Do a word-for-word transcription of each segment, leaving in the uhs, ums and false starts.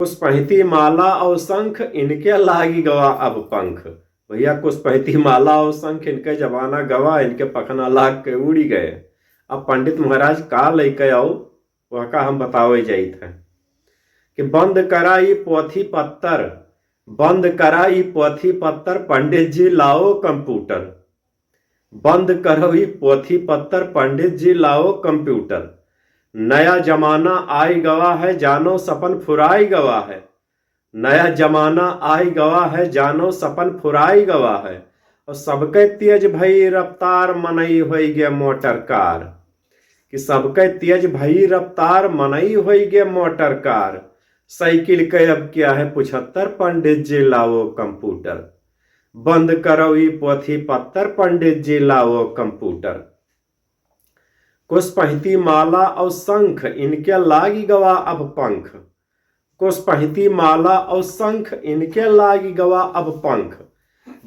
कुसपहिती माला और शंख, इनके लागि गवा अब पंख। भैया, कुसपहिती माला और शंख, इनके जमाना गवा, इनके पखना लाग के उड़ी गए। अब पंडित महाराज का लइके आओ, वह का हम बतावे जाइत है कि बंद करा ई पोथी पत्तर, बंद करा ई पोथी पत्तर, पंडित जी लाओ कंप्यूटर। बंद करो ई पोथी पत्तर, पंडित जी लाओ कंप्यूटर। नया जमाना आई गवा है, जानो सपन फुराई गवा है। नया जमाना आई गवा है, जानो सपन फुराई गवा है। और सबके तेज भई रफ्तार, मनई होई गे मोटर कार। कि सबके तेज भई रफ्तार, मनई होई गे मोटर कार। साइकिल के अब क्या है पुछत्तर, पंडित जी लाओ कंप्यूटर। बंद करो ई पोथी पत्तर, पंडित जी लाओ कंप्यूटर। कुसपहिती माला और शंख, इनके लागि गवा अब पंख। कुसपहिती माला और शंख, इनके लागि गवा अब पंख।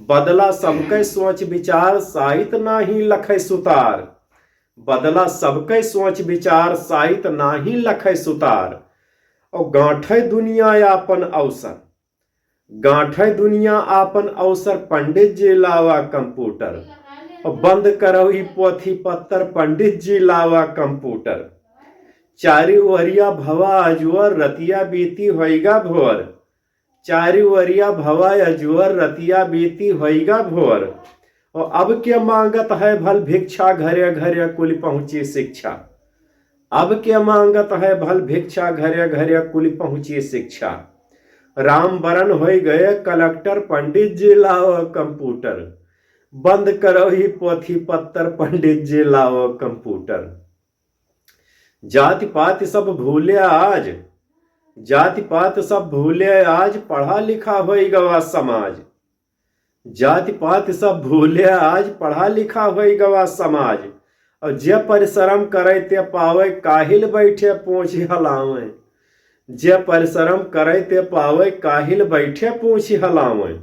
बदला सबके सोच विचार, साइत नाही लखै सुतार। बदला सबके सोच विचार, साइत नाही लखै सुतार। और गांठै दुनिया आपन अवसर, गांठै दुनिया आपन अवसर, पंडित जी लावा कंप्यूटर। और बंद करो ई पोथी पत्तर, पंडित जी लावा कंप्यूटर। चारी ओरिया भवा अजुअर, रतिया बीती होइगा भोर। चारी ओरिया भवा अजुअर, रतिया बीती होइगा भोर। और अब के मांगत है भल भिक्षा, घरे घरे कुल पहुंची शिक्षा। अब के मांगत है भल भिक्षा, घरे घरे कुल पहुंची शिक्षा। राम बरन होई गए कलेक्टर, पंडित जी लाओ कंप्यूटर। बंद करो ई पोथी पत्तर, पंडित जी लाओ कंप्यूटर। जाति पाति सब भूले आज, जाति पाति सब भूले आज, पढ़ा लिखा होई गवा समाज। जाति पाति सब भूले आज, पढ़ा लिखा होई गवा समाज। और जे परिश्रम करे ते पावे, काहिल बैठे पूँछ हलावे। जे परिश्रम करे ते पावे, काहिल बैठे पूँछ हलावे।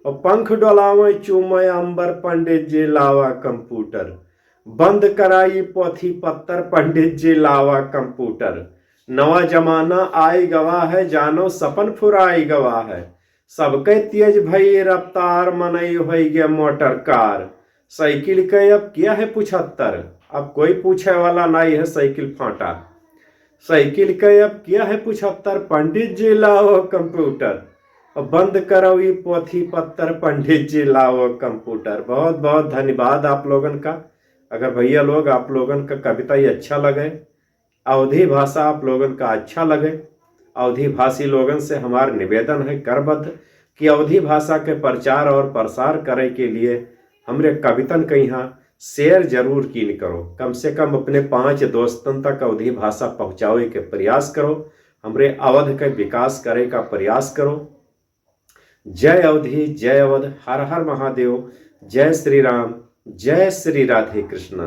और पंख डोलावे चूमे अंबर, पंडित जी लावा कंप्यूटर। बंद करा ई पोथी पत्तर, पंडित जी लावा कंप्यूटर। नवा जमाना आई गवा है, जानो सपन फुराई गवा है। सबके तेज भई रफ्तार, मनई होई गे मोटर कार। साइकिल के अब क्या है पुछत्तर, अब कोई पूछे वाला नाई है साइकिल फाटा। साइकिल के अब क्या है पुछत्तर, पंडित जी लाओ कंप्यूटर। अब बंद करो ई पोथी पत्तर, पंडित जी लाओ कंप्यूटर। बहुत बहुत धन्यवाद आप लोगन का। अगर भैया लोग, आप लोगन का कविता ये अच्छा लगे, अवधी भाषा आप लोगन का अच्छा लगे, अवधी भाषी लोगन से हमार निवेदन है करबद्ध कि अवधी भाषा के प्रचार और प्रसार करे के लिए हमरे कवितन के यहाँ share जरूर कीन करो। कम से कम अपने पाँच दोस्तन तक अवधी भाषा पहुँचावे के प्रयास करो, हमरे अवध के विकास करे का प्रयास करो। जय अवधी, जय अवध, हर हर महादेव, जय श्री राम, जय श्री राधे कृष्णा।